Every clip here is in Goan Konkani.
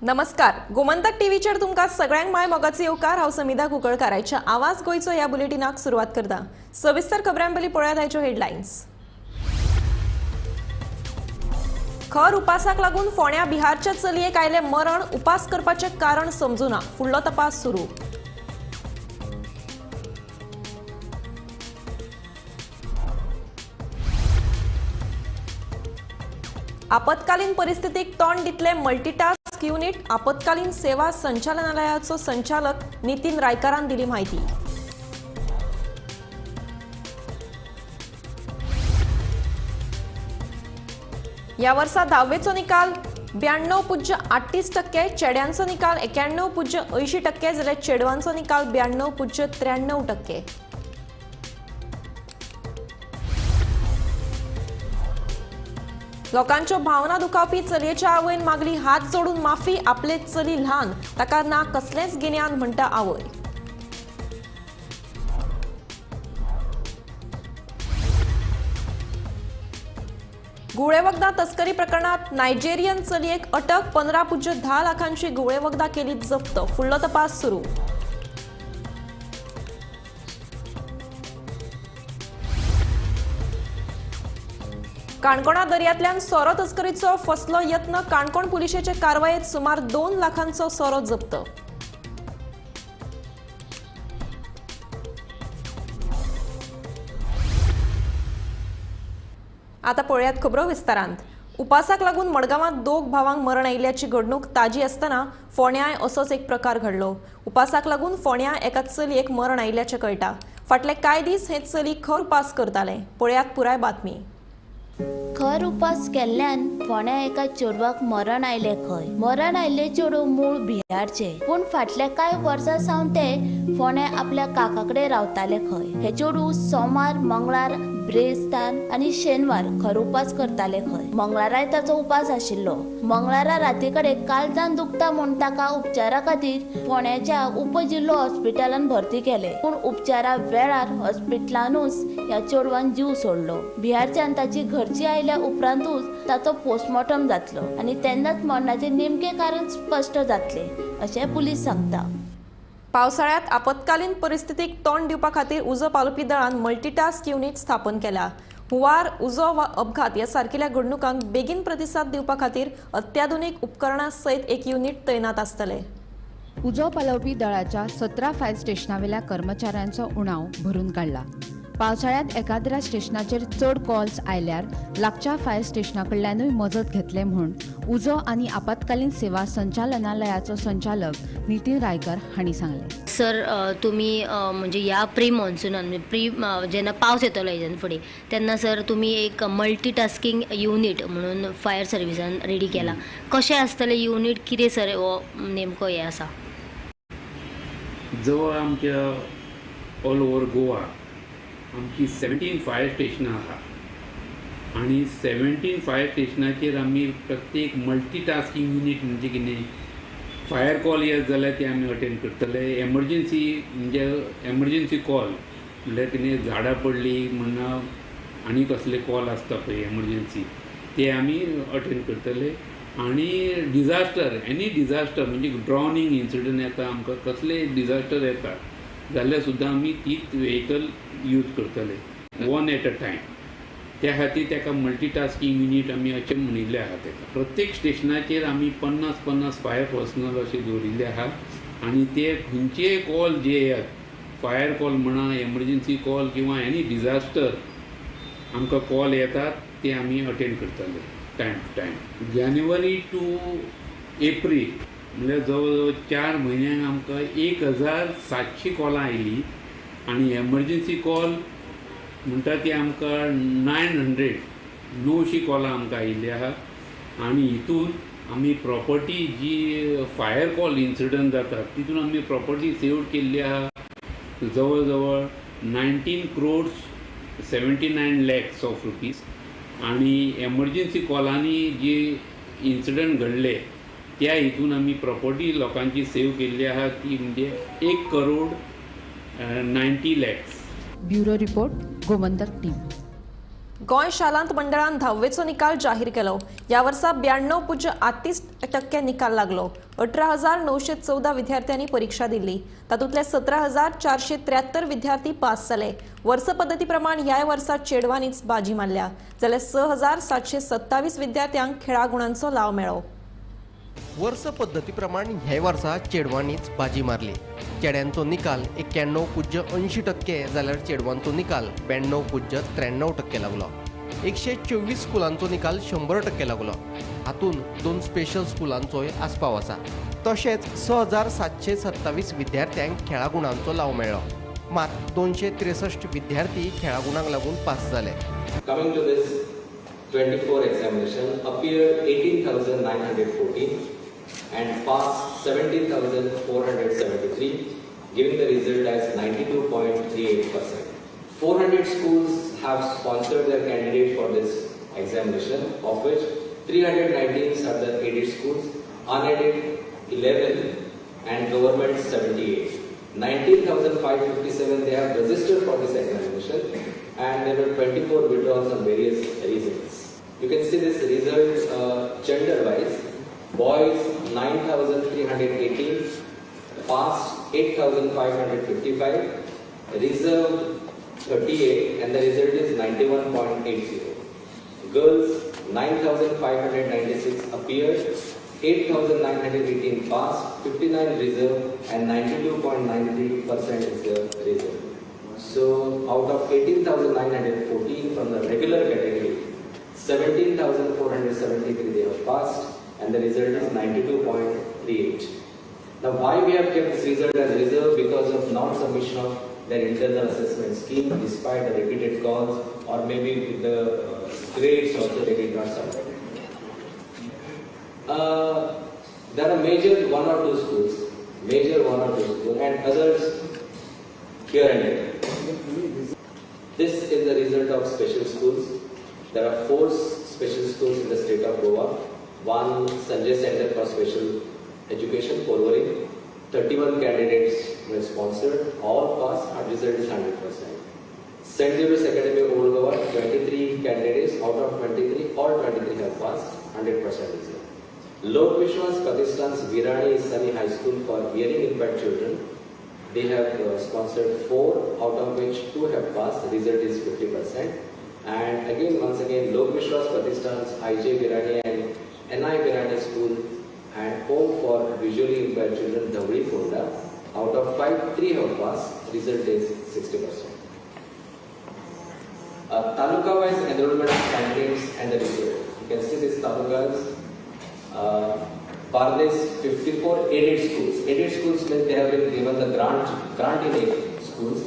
नमस्कार, गोमंतक टीव्हीचेर तुमकां सगळ्यांक माय मोगाचो येवकार. हांव समिधा कुंकळकार. आयच्या आवाज गोंयचो ह्या बुलेटिनाक सुरवात करता. सविस्तर खबरां पयलीं पळयात आयच्यो हेडलायन्स. खर उपासाक लागून फोंड्या बिहारच्या चलयेक आयलें मरण. उपास करपाचें कारण समजुना, फुडलो तपास सुरू. आपत्कालीन परिस्थितीक तोंड दितले मल्टीटास्क युनिट. आपत्कालीन सेवा संचालनालयाचो संचालक नितीन रायकारान दिली म्हायती. या वर्सा धावेचो निकाल 92.38%, चेड्यांचो निकाल 91.80%, जाल्यार चेडवांचो निकाल 92.93%. लोकांच्यो भावना दुखावपी चलयेच्या आवयन मागली हात जोडून माफी. आपले चली ल्हान, ताका ना कसलेंच गिन्यान म्हणटा आवय. गुळे वखदां तस्करी प्रकरणात नायजेरियन चलयेक अटक. 15.10 लाखांची गुळे वखदां केली जप्त. फुडलो तपास सुरू. काणकोणा दर्यांतल्यान सोरो तस्करीचो फसलो यत्न. काणकोण पुलिशेचे कारवायेत सुमार 2 लाखांचो सोरो जप्त. आता पळयात खबरो विस्तारांत. उपासाक लागून मडगांवांत 2 भावांक मरण आयिल्ल्याची घडणूक ताजी आसतना फोंड्याय असोच एक प्रकार घडलो. उपासाक लागून फोंड्या एका चलयेक मरण आयिल्ल्याचें कळटा. फाटले कांय दीस हे चली खर उपास करताले. पळयात पुराय बातमी. खर उपास केल्ल्यान फोंड्या एका चेडवाक मरण आयलें खंय. मरण आयिल्लें चेडूं मूळ बिहारचें, पूण फाटल्या कांय वर्सां सावन ते फोंड्या आपल्या काका कडेन रावताले खंय. हे चेडूं सोमार, मंगळार, ब्रेस्तार आनी शेनवार खर उपास करताले खंय. मंगळाराय ताचो उपास आशिल्लो. मंगळारा राती कडेन काळजान दुखता म्हूण ताका उपचारा खातीर फोंड्याच्या उपजिल्लो हॉस्पिटलान भरती केले, पूण उपचारा वेळार हॉस्पिटलानूच ह्या चेडवान जीव सोडलो. बिहारच्यान ताची घरची आयल्या उपरांतूच ताचो पोस्टमॉर्टम जातलो आनी तेन्नाच मरणाचें नेमकें कारण स्पश्ट जातलें अशें पुलीस सांगता. पावसाळ्यात आपत्कालीन परिस्थितीक तोंड दिवपा खातीर उजो पालोवपी दळान मल्टीटास्क युनिट स्थापन केला. हुंवार, उजो वा अपघात ह्या सारकिल्या घडणुकांक बेगीन प्रतिसाद दिवपा खातीर अत्याधुनीक उपकरणां सयत एक युनिट तैनात आसतले. उजो पालोवपी दळाच्या 17 फायर स्टेशनावेल्या कर्मचाऱ्यांचो उणाव भरून काडला. पावसाळ्यांत एकाद्र्या स्टेशनाचेर चड कॉल्स आयल्यार लागच्या फायर स्टेशना कडल्यानूय मजत घेतले म्हूण उजो आनी आपत्कालीन सेवा संचालनालयाचो संचालक नितीन रायकर हांणी सांगलें. सर, तुमी म्हणजे ह्या प्री मॉन्सुनान, प्री जेन्ना पावस येतलो हेज्यान फुडें तेन्ना सर तुमी एक मल्टीटास्कींग युनीट म्हणून फायर सर्विसान रेडी केला. कशें आसतलें युनीट, कितें सर हो नेमको हें आसा? जवळ आमच्या ऑल ओवर गोवा आमची 17 फायर स्टेशनां आसा आनी 17 फायर स्टेशनाचेर आमी प्रत्येक मल्टीटास्कींग युनीट म्हणजे कितें, फायर कॉल येत जाल्यार ते आमी अटेंड करतले. एमर्जन्सी म्हणजे एमर्जन्सी कॉल म्हणल्यार कितें, झाडां पडली म्हणा आनी कसले कॉल आसता पळय एमर्जन्सी, ते आमी अटेंड करतले. आनी डिजास्टर, एनी डिजास्टर म्हणजे ड्रावनींग इन्सिडंट येता, आमकां कसले डिजास्टर येता जाल्यार सुद्दां आमी तीच व्हेकल यूज करतले वन एट अ टायम. त्या खातीर ताका मल्टीटास्कींग युनीट आमी अशें म्हणिल्लें आहा. ताका प्रत्येक स्टेशनाचेर आमी 50-50 फायर पर्सनल अशें दवरिल्ले आहा आनी ते खंयचेय कॉल जे येत, फायर कॉल म्हणा, एमर्जन्सी कॉल किंवा एनी डिजास्टर आमकां कॉल येतात ते आमी अटेंड करतले time to time. January to April म्हणल्यार जवळ जवळ 4 म्हयन्यांक आमकां 1700 कॉलां आयलीं आनी एमर्जन्सी कॉल म्हणटा ती आमकां 900 कॉलां आमकां आयिल्ली आहा. आनी हितून आमी प्रॉपर्टी जी फायर कॉल इन्सिडंट जाता तितून आमी प्रॉपर्टी सेव केल्ली आहा जवळ जवळ 19 crores 79 lakhs of rupees. आनी एमर्जन्सी कॉलांनी जे इन्सिडंट घडले त्या हितून आमी प्रॉपर्टी लोकांची सेव केल्ली आहा ती म्हणजे 1 crore 90 lakhs. Bureau report, Gomantak TV. Goa शालांत मंडळान धावेचो निकाल जाहीर केलो. ह्या वर्सा 92.38% निकाल लागलो. 18,914 विद्यार्थ्यांनी परीक्षा दिल्ली. तातूंतले 17,473 विद्यार्थी पास जाले. वर्स पद्दती प्रमाण ह्याय वर्सा चेडवांनीच बाजी मारल्या, जाल्यार 6,727 विद्यार्थ्यांक खेळा गुणांचो लाव मेळ्ळो. वर्स पद्दती प्रमाण ह्या वर्सा चेडवांनीच बाजी मारली. चेड्यांचो निकाल 91.80% जाल्यार चेडवांचो निकाल 92.93% लागलो. 124 स्कुलांचो निकाल 100% लागलो. हातूंत 2 स्पेशल स्कुलांचोय आस्पाव आसा. तशेंच 6,727 विद्यार्थ्यांक खेळा गुणांचो लाव मेळ्ळो. मात 263 विद्यार्थी खेळा गुणांक लागून पास जाले. Coming to this 24 examination, appeared 18,914 and passed 17,473, giving the result as 92.38%. 400 schools have sponsored their candidate for this examination, of which 319 are the aided schools, unaided 11 and government 78. 19,557 they have registered for this examination, and there were 24 withdrawals on various reasons. You can see this result gender wise. Boys 9,318, passed 8,555, reserved 38, and the result is 91.80. Girls 9,596 appeared, 8,918 passed, 59 reserved, and 92.93% is the result. So out of 18,914 from the regular category, 17,473 they have passed, and the result is 92.38. Now why we have kept this result as reserve? Because of non-submission of their internal assessment scheme despite the repeated calls, or maybe with the grades also they did not submit. There are major 1 or 2 schools, major 1 or 2 schools, and others here and there. This is the result of special schools. There are 4 special schools in the state of Goa. 1 Sanjay Center for Special Education, Porvorim. 31 candidates were sponsored, all passed, our result is 100%. St. Xavier's Academy, Old Goa, 23 candidates, out of 23, all 23 have passed, 100% result. Lok Vishwas Pratishthan's Virani Sunny High School for Hearing Impaired Children, they have sponsored 4, out of which 2 have passed, result is 50%. And again, once again, Lok Vishwas Pratishthan's IJ Virani and NI Virani School and Home for Visually Impaired Children, Dhavli Fonda, out of 5, 3 have passed, result is 60%. Taluka-wise enrollment of candidates and the result. You can see these talukas. Pardes 54 aided schools. Aided schools means they have been given the grant in aid schools.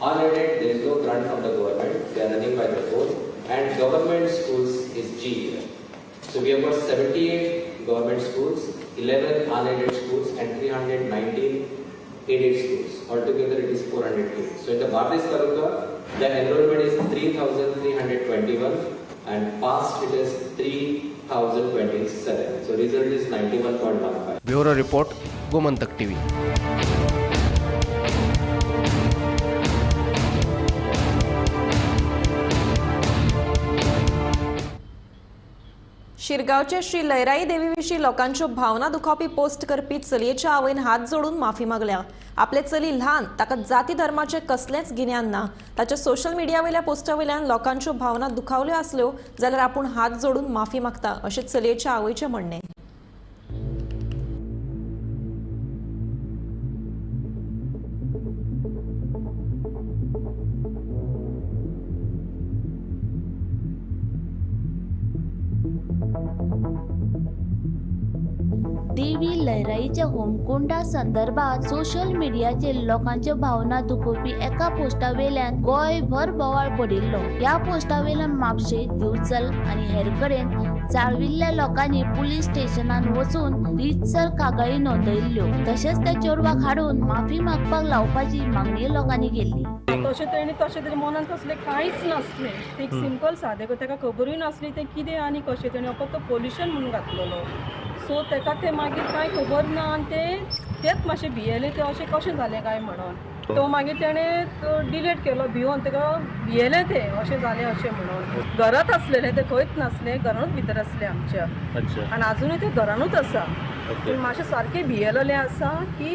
Unaided, there is no grant from the government. They are running by their own. And government schools is G here. So we have got 78 government schools, 11 unaided schools, and 319 aided schools. Altogether it is 408. So in the Bardez Taluka, the enrollment is 3,321 and passed it is 3,027. So result is 91.15. Bureau Report, Gomantak TV. शिरगांवचे Shri लयराई देवी विशीं लोकांच्यो भावना दुखावपी पोस्ट करपी चलयेच्या आवयन हात जोडून माफी मागल्या. आपले चली ल्हान, ताका जाती धर्माचें कसलेंच गिन्यान ना. ताच्या सोशल मिडिया वयल्या पोस्टा वयल्यान लोकांच्यो भावना दुखावल्यो आसल्यो जाल्यार आपूण हात जोडून माफी मागता अशें चलयेच्या आवयचें म्हणणें. देवी लयराईच्या होमकुंडा संदर्भात सोशल मिडियाचेर लोकांच्यो भावना दुखोवपी एका पोस्टा वेल्यान गोंयभर बोवाळ पडिल्लो. ह्या पोस्टा वेल्यान म्हापशें, दिवचल आनी हेर कडेन चाळविल्ल्या लोकांनी पुलीस स्टेशनान वचून रितसर कागाळी नोंदयल्ल्यो. तशेंच त्या चेडवाक हाडून माफी मागपाक लावपाची मागणी लोकांनी केल्ली. तशें तेणी तशें तेजे मनान तसलें कांयच नासलें. एक सिंपल सादें ताका खबरूय नासली तें कितें आनी कशें तेणी फक्त पोल्युशन म्हणून घातलेलो. सो ताका तें मागीर कांय खबर ना आनी तें तेच मातशें भियेलें तें अशें कशें जालें काय म्हणून. तो मागीर तेणें डिलीट केलो भिवन, ताका भियेलें तें अशें जालें अशें म्हणून. घरांत आसलेलें तें, खंयच नासलें, घरानूच भितर आसलें आमच्या आनी आजुनूय तें घरानूच आसा. पूण मातशें सारकें भियेलेलें आसा की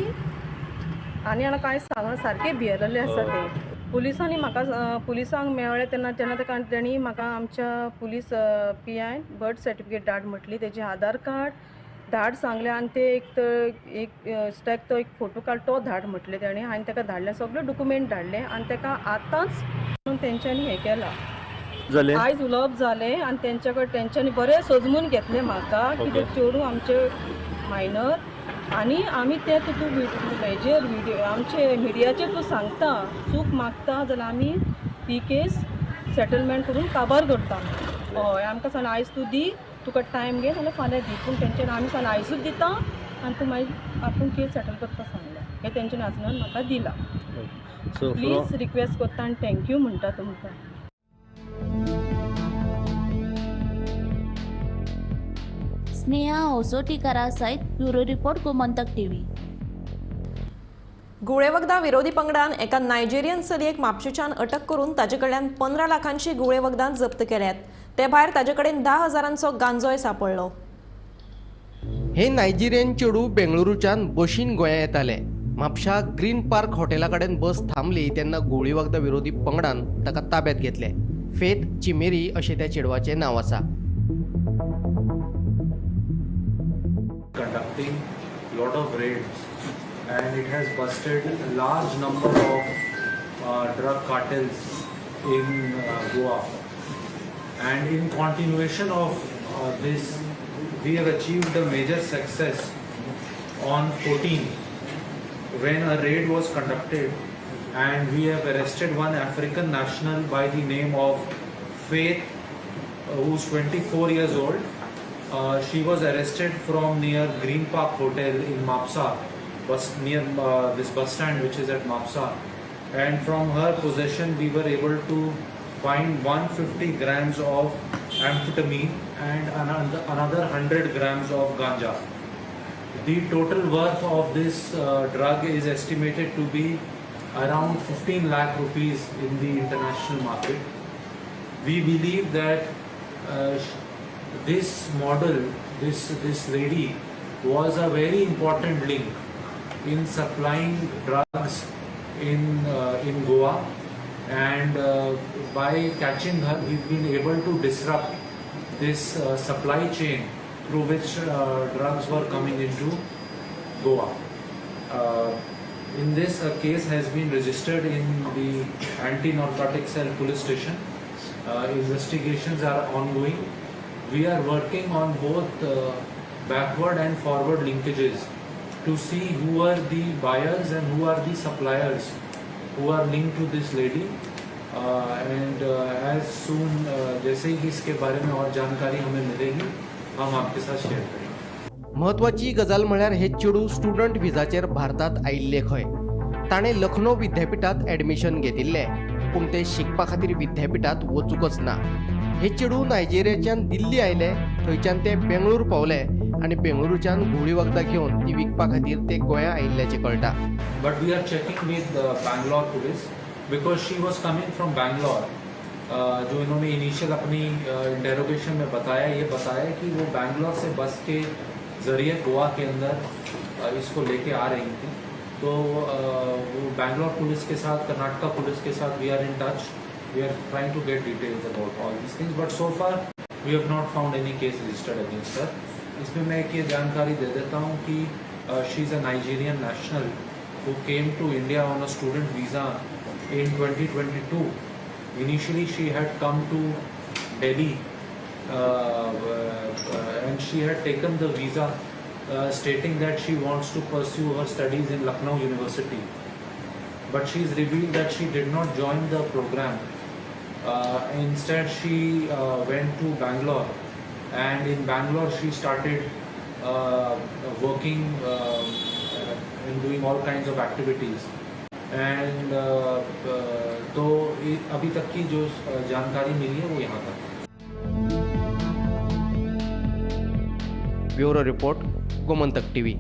आनी हांगा कांय सांगना, सारकें भियेलेलें आसा तें. पुलिसांनी म्हाका पुलिसांक मेळ्ळें तेन्ना तेन्ना ताका तेणी म्हाका आमच्या पुलीस पी आयन बर्थ सर्टिफिकेट धाड म्हटली, तेजें आधार कार्ड धाड सांगलें आनी ते एक एक स्टॅक तो एक फोटो काड तो धाड म्हटलें तेणी आनी ताका धाडलें, सगळे डॉक्युमेंट धाडले आनी ताका आतांच म्हणून तेंच्यांनी हें केलां. आयज उलोवप जालें आनी तेंच्या कडेन तेंच्यांनी बरें सजमून घेतलें म्हाका की ते चेडूं आमचें मायनर आनी आमी तें तूं हेजेर विडियो आमचे मिडियाचेर तूं सांगता, चूक मागता जाल्यार आमी ही केस सेटलमेंट करून काबार करता. हय, आमकां सांग आयज तूं दी, तुका टायम घे नाल्यार फाल्यां दी, पूण तेंच्यानी आमी सांग आयजूच दिता आनी तूं मागीर आपूण केस सेटल करता सांगलें. हें तेंच्यानी आजून म्हाका दिलां. प्लीज रिक्वेस्ट करता आनी thank you म्हणटा तुमकां. स्नेहा होसोटीकरा सहित ब्युरो रिपोर्ट, गोमंतक टीव्ही. गुळेवखदां विरोधी पंगडान एका नायजेरियन चलयेक म्हापशेंच्यान अटक करून ताजे कडल्यान 15 लाखांची गुळेवखदां जप्त केल्यात. ते भायर ताजे कडेन 10,000 गांजोय सांपडलो. हे नायजेरियन चेडूं बेंगळुरूच्यान बशीन गोंया येताले. म्हापशा ग्रीन पार्क हॉटेला कडेन बस थांबली तेन्ना गोळी वखदां विरोधी पंगडान ताका ताब्यात घेतले. फेथ चिमेरी अशें त्या चेडवाचें नांव आसा. Conducting lot of raids and it has busted a large number of drug cartels in Goa, and in continuation of this we have achieved a major success on 14 when a raid was conducted and we have arrested one African national by the name of Faith, who is 24 years old. She was arrested from near Green Park Hotel in Mapsa, near this bus stand which is at Mapsa, and from her possession we were able to find 150 grams of amphetamine and another 100 grams of ganja. The total worth of this drug is estimated to be around 15 lakh rupees in the international market. We believe that this model, this lady was a very important link in supplying drugs in Goa, and by catching her we've been able to disrupt this supply chain through which drugs were coming into Goa. In this, a case has been registered in the anti-narcotic cell police station. Investigations are ongoing. We are working on both backward and forward linkages to see who are the buyers and who are the suppliers who are linked to this lady. And as soon जैसे ही इसके बारे में और जानकारी हमें मिलेगी हम आपके साथ शेयर करेंगे. म्हत्वाची गजाल म्हळ्यार हे चेडूं स्टुडंट विजाचेर भारतांत आयिल्लें खंय. ताणें लखनौ विद्यापिठांत एडमिशन घेतिल्लें, पूण तें शिकपा खातीर विद्यापिठांत वचूंकच ना. हे चेडूं नायजेरियाच्यान दिल्ली आयले, थंयच्यान ते बेंगळूर पावले आनी बेंगळुरूच्यान घुंवळी वखदां घेवन ती विकपा खातीर ते गोंया आयिल्ल्याचें कळटा. But we are checking with Bangalore police because she was coming from Bangalore. जो इन्होंने इनिशियल अपनी इंटेरोगेशन में बताया, ये बताया कि वो बैंगलोर से बस के ज़रिए गोवा के अंदर इसको लेके आ रही थी. तो वो बैंगलोर पुलिस के साथ, कर्नाटका पुलिस के साथ we are in touch. We are trying to get details about all these things, but so far we have not found any case registered against her. इसमें मैं एक ये जानकारी दे देता हूँ कि she is a Nigerian national who came to India on a student visa in 2022. Initially she had come to Delhi and she had taken the visa stating that she wants to pursue her studies in Lucknow University. But she has revealed that she did not join the program. Instead she went to Bangalore, and in Bangalore she started working and doing all kinds of activities. And तो अभी तक की जो जानकारी मिली है वो यहाँ तक. Bureau report, Gomantak TV.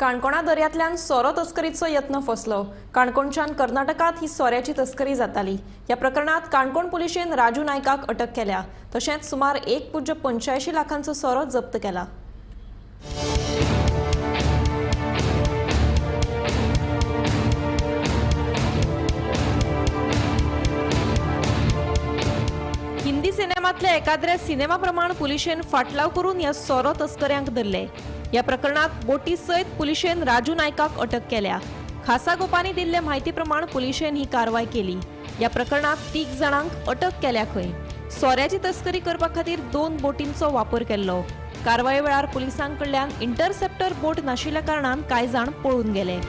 काणकोणा दर्यांतल्यान सोरो तस्करीचो यत्न फसलो. काणकोणच्यान कर्नाटकांत ही सोऱ्याची तस्करी जाताली. ह्या प्रकरणात काणकोण पुलिशेन राजू नायकाक अटक केल्या. तशेंच सुमार 1.85 लाखांचो सोरो जप्त केला. हिंदी सिनेमांतल्या एकाद्र्या सिनेमा प्रमाण पुलिशेन फाटलाव करून ह्या सोरो तस्कऱ्यांक धरले. ह्या प्रकरणात बोटी सयत पुलिशेन राजू नायकाक अटक केल्या. खासा गोपांनी दिल्ले म्हायती प्रमाण पुलिशेन ही कारवाय केली. ह्या प्रकरणात 3 जाणांक अटक केल्या खंय. सोऱ्याची तस्करी करपा खातीर 2 बोटींचो वापर केल्लो. कारवाये वेळार पुलिसां कडल्यान इंटरसेप्टर बोट नाशिल्ल्या कारणान कांय जाण पळून गेले.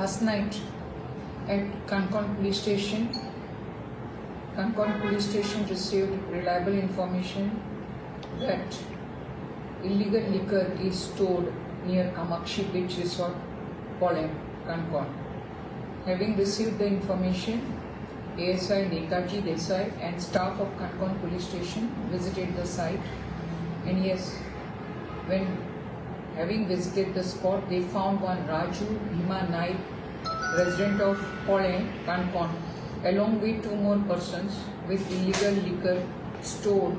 Last night at Canacona Police Station, Canacona Police Station received reliable information that illegal liquor is stored near Kamakshi Beach Resort, Polem, Canacona. Having received the information, ASI Netaji Desai and staff of Canacona Police Station visited the site, and yes, when having visited the spot, they found one Raju Bhima Naik, resident of Polem, Canacona, along with 2 more persons with illegal liquor stored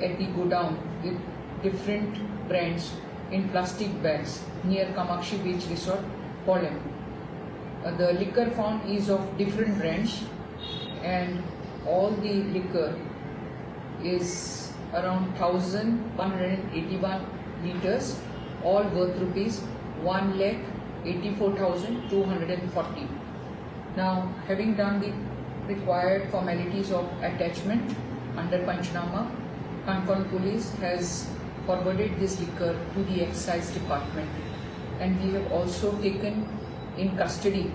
at the godown with different brands in plastic bags near Kamakshi Beach Resort, Polem. The liquor found is of different brands, and all the liquor is around 1,181 liters, all worth rupees 1,84,240. Now, having done the required formalities of attachment under Panchnama, Canacona Police has forwarded this liquor to the Excise Department, and we have also taken in custody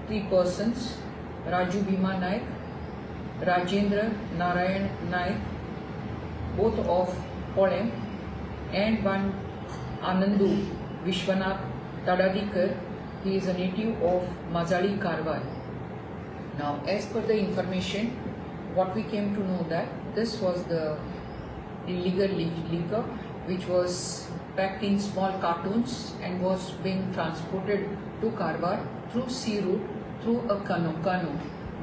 3 persons, Raju Bhima Naik, Rajendra Narayan Naik, both of Polem, and one Anandu Vishwanath Tadadikar. He is a native of Mazali, Karwar. Now, as per the information, what we came to know that this was the illegal liquor which was packed in small cartons and was being transported to Karwar through sea route through a canoe.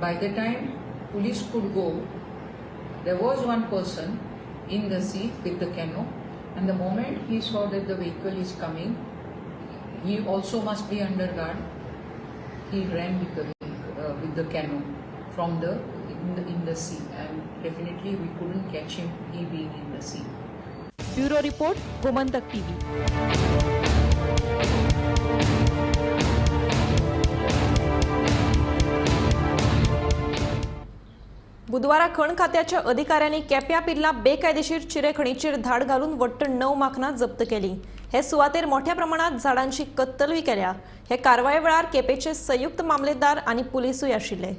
By the time police could go, there was one person in the sea with the canoe, and the moment he saw that the vehicle is coming, he also must be under guard. He ran with the canoe from the in the sea, and definitely we couldn't catch him, he being in the sea. Bureau report, Gomantak TV. बुधवारा खण खात्याच्या अधिकाऱ्यांनी केप्यां पिर्ला बेकायदेशीर चिरेखणीचेर धाड घालून वट्ट 9 माखनां जप्त केली. हे सुवातेर मोठ्या प्रमाणात झाडांची कत्तलूय केल्या. हे कारवाये वेळार केपेचे संयुक्त मामलेदार आनी पुलिसूय आशिल्ले.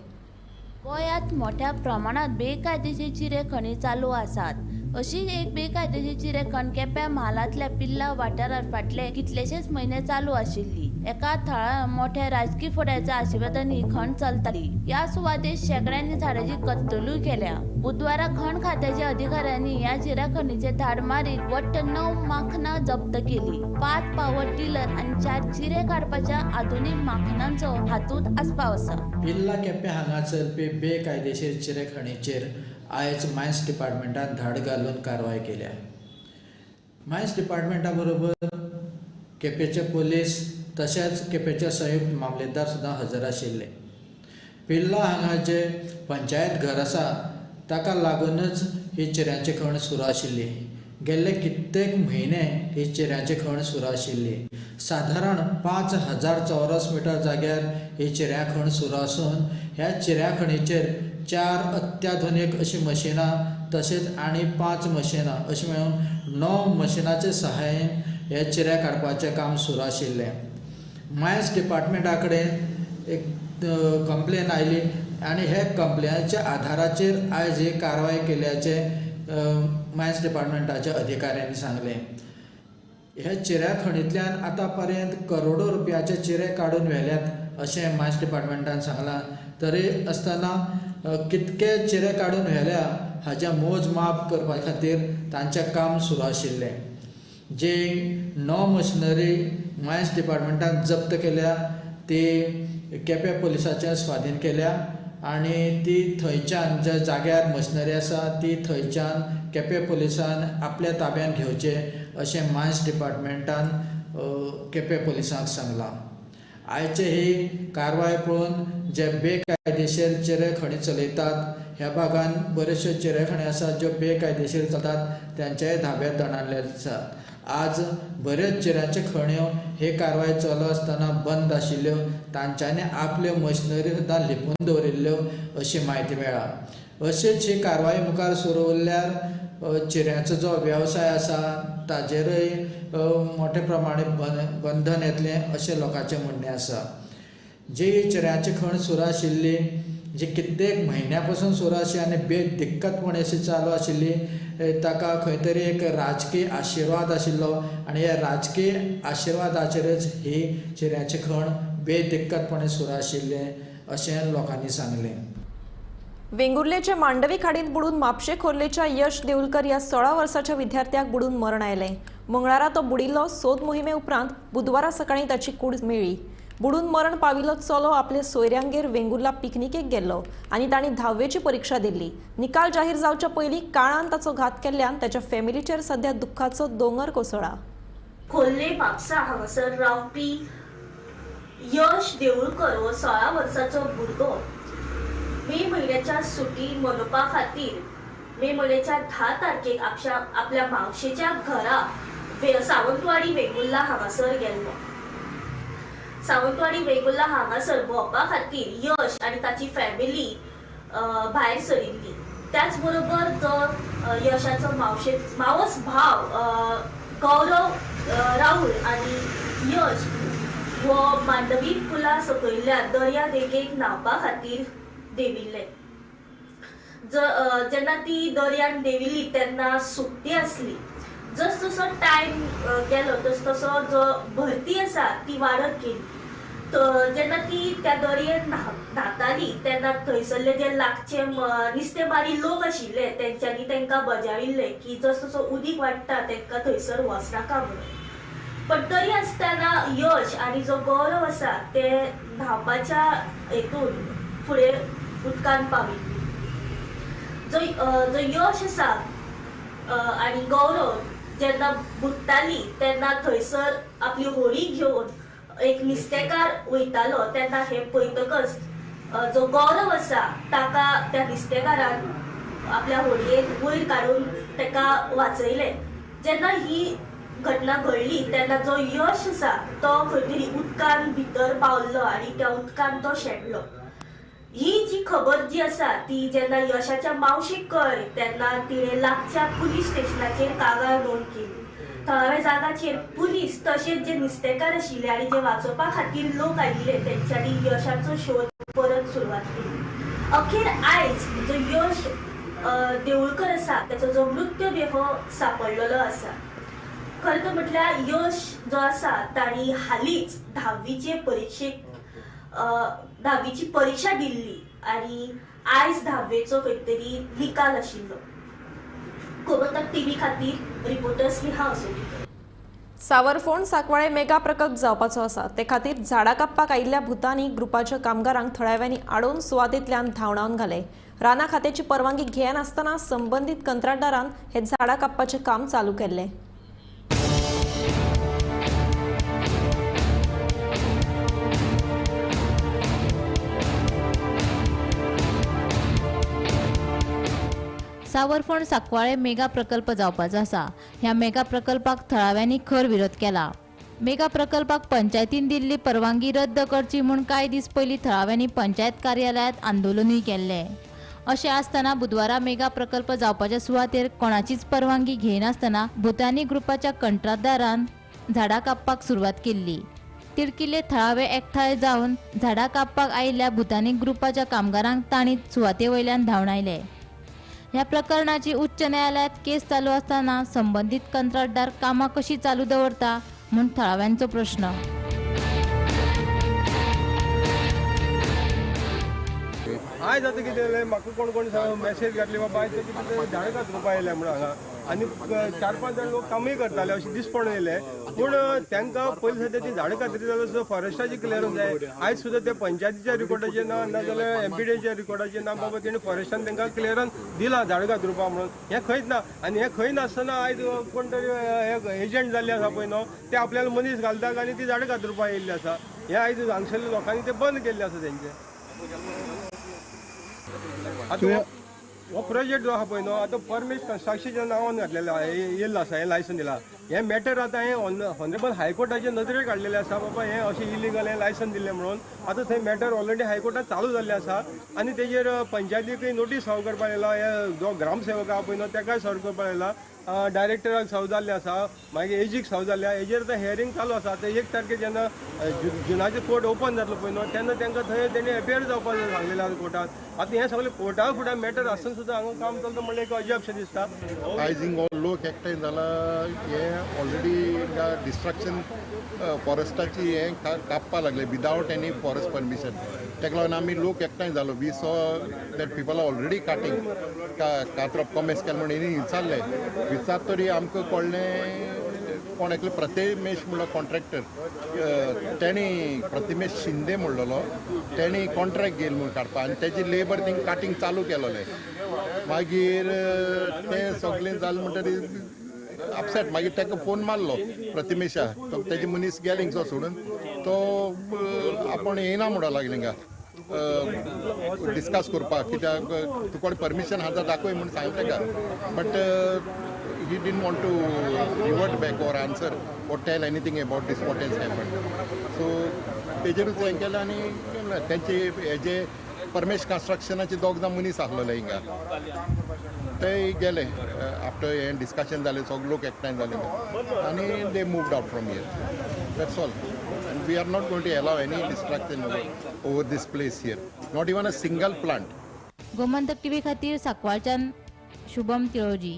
गोंयांत मोठ्या प्रमाणात बेकायदेशीर चिरेखणी चालू आसात. अशी एक बेकायदेशीर चिरेखण केप्यां म्हालांतल्या पिल्ला वाठारांत फाटले कितलेशेच म्हयने चालू आशिल्ली. एका थळार मोठ्या राजकी फुडाऱ्याच्या आशिर्वादान ही खण चलताली. ह्या सुवातेर शेंकड्यांनी झाडांची कत्तलूय केल्या. बुधवारा खण खात्याच्या अधिकाऱ्यांनी ह्या चिरेखणीचेर धाड मारीत वट्ट 9 माखनां जप्त केली. 5 पावर टिलर आनी 4 चिरे काडपाच्या आधुनीक माखनांचो हातूंत आस्पाव आसा. पिल्ला केप्यां हांगा चलपी बेकायदेशीर चिरेखणीचेर आयज मायन्स डिपार्टमेंटान धाड घालून कारवाय केल्या. मायन्स डिपार्टमेंटा बरोबर केपेंचे पोलीस तशेंच केपेंचे संयुक्त मामलेदार सुद्दां हजर आशिल्ले. पिल्ला हांगा जे पंचायत घर आसा ताका लागूनच ही चिऱ्यांची खण सुरू आशिल्ली. गेल्ले कित्येक म्हयने ही चिऱ्यांची खण सुरू आशिल्ली. सादारण 5000 चौरस मिटर जाग्यार ही चिऱ्यां खण सुरू आसून ह्या चिऱ्यां खणीचेर 4 अत्याधुनीक अशीं मशिनां तशेंच आनी 5 मशिनां अशें मेळून 9 मशिनाचे सहाय्यान हे चिरे काडपाचें काम सुरू आशिल्लें. मायन्स डिपार्टमेंटा कडेन एक कंप्लेन आयली आनी हे कंप्लेनाच्या आधाराचेर आयज ही कारवाय केल्याचें मायन्स डिपार्टमेंटाच्या अधिकाऱ्यांनी सांगलें. हे चिऱ्या खणींतल्यान आतां पर्यंत करोडो रुपयाचे चिरे काडून व्हेल्यात अशें मायन्स डिपार्टमेंटान सांगलां. तरी आसतना कितके चिरे काडून व्हेल्या हाजें मोजमाप करपा खातीर तांचें काम सुरू आशिल्लें. जे 9 मशिनरी मायन्स डिपार्टमेंटान जप्त केल्या ती केपें पुलिसाच्या स्वाधीन केल्या आनी ती थंयच्यान ज्या जाग्यार मशिनरी आसा ती थंयच्यान केपें पुलिसान आपल्या ताब्यान घेवचे अशें मायन्स डिपार्टमेंटान केपें पुलिसांक सांगलां. आयचे ही कारवाय पळोवन जे बेकायदेशीर चिरे खणी चलयतात ह्या भागान बऱ्योचश्यो चिरे खणी आसात ज्यो बेकायदेशीर चलतात तांच्याय धाब्यात दणाणले आसात. आज बऱ्योच चिऱ्यांच्यो खण्यो हे कारवाय चालू आसतना बंद आशिल्ल्यो, तांच्यांनी आपल्यो मशिनरी सुद्दां लिपून दवरिल्ल्यो अशी म्हायती मेळ्ळा. अशीच ही कारवाय मुखार सुरू उरल्यार चिऱ्यांचो जो वेवसाय आसा ताजेरय मोठे प्रमाणे बंधन येतलें अशें लोकांचें म्हणणें आसा. जी चिऱ्यांची खण सुरू आशिल्ली जी कित्येक म्हयन्या पासून सुरू आशिल्ली आनी बेदिक्कतपणे अशी चालू आशिल्ली ताका खंय तरी एक राजकीय आशिर्वाद आशिल्लो आनी ह्या राजकीय आशिर्वादाचेरच ही चिऱ्यांची खण बेदिक्कतपणे सुरू आशिल्लें अशें लोकांनी सांगलें. वेंगुर्लेचे मांडवी खाडींत बुडून म्हापशें खोर्लेच्या यश देऊलकर ह्या 16 वर्साच्या विद्यार्थ्याक बुडून मरण आयलें. मंगळारा तो बुडिल्लो. सोद मोहिमे उपरांत बुधवारा सकाळीं ताची कूड मेळ्ळी. बुडून मरण पाविल्लो चलो आपले सोयऱ्यांगेर वेंगुर्ला पिकनिकेक गेल्लो आनी तांणी 10वेची परिक्षा दिल्ली. निकाल जाहीर जावच्या पयलीं काळान ताचो घात केल्ल्यान ताच्या फॅमिलीचेर सध्या दुख्खाचो दोंगर कोसळ्ळा. खोर्ले म्हापसा हांगासर रावपी यश देऊळकर हो 16 वर्साचो भुरगो मे म्हयन्याच्या सुटी मनोवपा खातीर मे म्हयन्याच्या 10 तारखेक आपल्या मावशेच्या घरा सावंतवाडी वेंगुर्ला हांगासर गेल्लो. सावंतवाडी वेंगुर्ला हांगासर भोंवपा खातीर यश आनी ताची फॅमिली भायर सरिल्ली. त्याच बरोबर जो यशाचो मावस भाव गौरव राहुल आनी यश हो मांडवी पुला सकयल्ल्या दर्या देगेक न्हांवपा खातीर देविल्ले. जेन्ना ती दर्यान देविल्ली तेन्ना सुकती आसली. जस जसो टायम गेलो तस तसो जो भरती आसा ती वाडत गेली. जेन्ना ती त्या दर्येन न्हाताली तेन्ना थंयसरले जे लागचे नुस्तेमारी लोक आशिल्ले तेंच्यांनी तांकां बजाविल्ले की जस जसो उदीक वाडटा तांकां थंयसर वचनाका म्हणून. पण तरी आसतना यश आनी जो गौरव आसा ते न्हांवपाच्या हेतून फुडें उदकान पाविल्ली. जो जो यश आसा आनी गौरव जेन्ना बुडटाली तेन्ना थंयसर आपली होडी घेवन एक नुस्तेकार वयतालो तेन्ना हे पळयतकच जो गौरव आसा ताका त्या नुस्तेकारान आपल्या होडयेन वयर काडून ताका वाचयलें. जेन्ना ही घटना घडली तेन्ना जो यश आसा तो खंय तरी उदकान भितर पावल्लो आनी त्या उदकान तो शेणलो. ही जी खबर जी आसा ती जेन्ना यशाच्या मावशेक कळ्ळी तेन्ना तिणें लागच्या पुलीस स्टेशनाचेर कागाळ नोंद केली. थळाव्या जागाचेर पुलीस तशेंच जे नुस्तेकार आशिल्ले आनी जे वाचोवपा खातीर लोक आयिल्ले तेंच्यांनी यशाचो शोध परत सुरवात केली. अखेर आयज जो यश देऊळकर आसा ताचो जो मृत्युदेह सापडलेलो आसा. खरें तर म्हटल्यार यश जो आसा तांणी हालींच 10वीची परिक्षा दिल्ली आनी आयज 10वेचो खंय तरी निकाल आशिल्लो. गोमंतक टीव्ही खातीर रिपोर्टर स्नेहा असोलीकर. सावरफोंड सांकवाळे मेगा प्रकल्प जावपाचो आसा. ते खातीर झाडां कापपाक आयिल्ल्या भूतानी ग्रुपाच्या कामगारांक थळाव्यांनी आडोवन सुवातेंतल्यान धांवडावन घाले. रानां खात्याची परवानगी घेनासतना संबंदीत कंत्राटदारान हे झाडां कापपाचें काम चालू केल्लें. सावरफोंड सांकवाळे मेगा प्रकल्प जावपाचो आसा. ह्या मेगा प्रकल्पाक थळाव्यांनी खर विरोध केला. मेगा प्रकल्पाक पंचायतीन दिल्ली परवानगी रद्द करची म्हूण कांय दीस पयलीं थळाव्यांनी पंचायत कार्यालयांत आंदोलनूय केल्लें. अशें आसतना बुधवारा मेगा प्रकल्प जावपाच्या सुवातेर कोणाचीच परवानगी घेनासतना भूतानी ग्रुपाच्या कंत्राटदारान झाडां कापपाक सुरवात केल्ली. तिडकिल्ले थळावे एकठांय जावन झाडां कापपाक आयिल्ल्या भूतानी ग्रुपाच्या कामगारांक तांणी सुवाते वयल्यान धांवडायले. ह्या प्रकरणाची उच्च न्यायालयात केस चालू असताना संबंधित कंत्राटदार कामां कशी चालू दवरता म्हूण थळाव्यांचो प्रश्न. आयज आतां कितें जालें, म्हाका कोण कोण मॅसेज घातली बाबा आयज कितें झाडां कातरुपा आयल्या म्हणून हांगा आनी 4-5 जाण लोक कामूय करताले अशें दिसपण येयलें. पूण तांकां पयलीं सद्या ती झाडां कातरी जाल्यार सुद्दां फॉरेस्टाची क्लियरन्स जाय. आयज सुद्दां ते पंचायतीच्या रिकॉर्डाचेर ना, नाजाल्यार एमपीडीच्या रिकॉर्डाचेर ना बाबा तेणी फॉरेस्टान तांकां क्लियरन्स दिलां झाडां कातरुपा म्हणून, हें खंयच ना. आनी हें खंय नासतना आयज कोण तरी एजंट जाल्ले आसा पळय न्हू, ते आपल्याला मनीस घालतात आनी ती झाडां कातरुपा येयल्ली आसा. हें आयज हांगसरल्या लोकांनी ते बंद केल्लें आसा तेंचें. आतां हो प्रोजेक्ट जो आसा पळय न्हू, आतां परमेश कन्स्ट्रक्शनच्या नांवान घातलेलो येयल्लो आसा, हें लायसन दिलां. हें मॅटर आतां हें ऑनरेबल हायकोर्टाचे नदरेक काडलेलें आसा बाबा हें अशें इलिगल हें लायसन दिल्लें म्हणून. आतां थंय मॅटर ऑलरेडी हायकोर्टात चालू जाल्लें आसा आनी तेजेर पंचायतीकय नोटीस सर्व करपाक येयला, हे जो ग्रामसेवक आसा पळय न्हू तेकाय सर्व करपाक येयला, डायरेक्टराक सर्व जाल्लें आसा, मागीर एजीक सर्व जाल्लें आसा. हेजेर आतां हियरींग चालू आसा. आतां 1 तारखेर जेन्ना जुनाचें कोर्ट ओपन जातलो पळय न्हू तेन्ना तांकां थंय तेणी एपियर जावपाक सांगलेलें आसा कोर्टान. आतां हें सगळें कोर्टा फुडें मॅटर आसून सुद्दां हांगा काम चलता म्हणल्यार एक अजब दिसता. आयज हिंगा लोक एकठांय जाला, हें ऑलरेडी हिंगा डिस्ट्रक्शन फॉरेस्टाची हें कापपा लागले विदावट एनी फॉरेस्ट परमिशन. ताका लागून आमी लोक एकठांय जालो. We saw that people are already cutting कातरप कॉमेस केलें म्हणून हेणी विचारलें, विचार तरी आमकां कळ्ळें कोण एकले प्रतिमेश म्हणलो कॉन्ट्रॅक्टर, तेणी प्रतिमेश शिंदे म्हणलेलो, तेणी कॉन्ट्रॅक्ट घेयल म्हूण काडपा आनी तेजी लेबर थिंग काटींग चालू केलोलें. मागीर तें सगळें जालें म्हणटरीर अपसेट, मागीर ताका फोन मारलो प्रतिमेशा, तो तेजे मनीस गेले हिंगसो सोडून, तो आपूण येयना म्हणूंक लागले हिंगा डिस्कस करपाक, कित्याक तुका परमिशन आसा दाखय म्हूण सांगलें ताका. But he didn't want to revert back or answer or tell anything about this what has happened. So तेजेरूच हें केलें आनी तेंचे हेजे परमेश कन्स्ट्रक्शनाचे दोग जाण मनीस आसलेले हिंगा, ते गेले आफ्टर हें डिस्कशन जालें, सगळे लोक एकठांय जाले आनी they moved out from here. That's all. And we are not going to allow any destruction over this place here, not even a single plant. Gomantak TV खातीर साकवाळच्यान शुभम तिळोजी.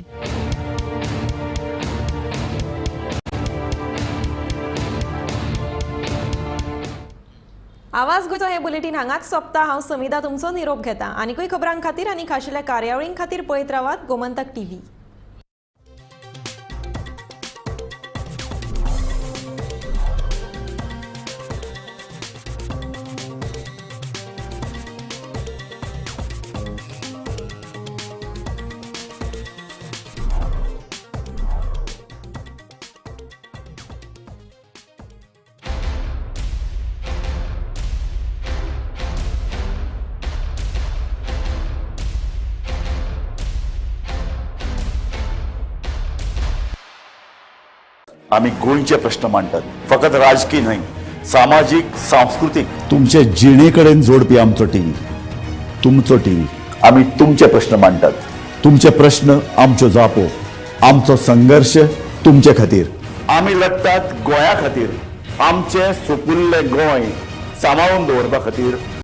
आवाज गोंयचो हे बुलेटीन हांगाच सोंपता. हांव समिधा तुमचो निरोप घेता. आनीकूय खबरां खातीर आनी खाशेल्या कार्यावळीं खातीर पळयत रावात गोमंतक टीव्ही. आमी गोंयचे प्रश्न मांडटात, फकत राजकीय न्हय, सामाजीक, सांस्कृतीक, तुमचे जिणे कडेन जोडपी आमचो टीव्ही, तुमचो टीव्ही. आमी तुमचे प्रश्न मांडटात, तुमचे प्रश्न आमच्यो जापो, आमचो संघर्श तुमचे खातीर. आमी लढटात गोंया खातीर, आमचें सुपुल्लें गोंय सांबाळून दवरपा खातीर.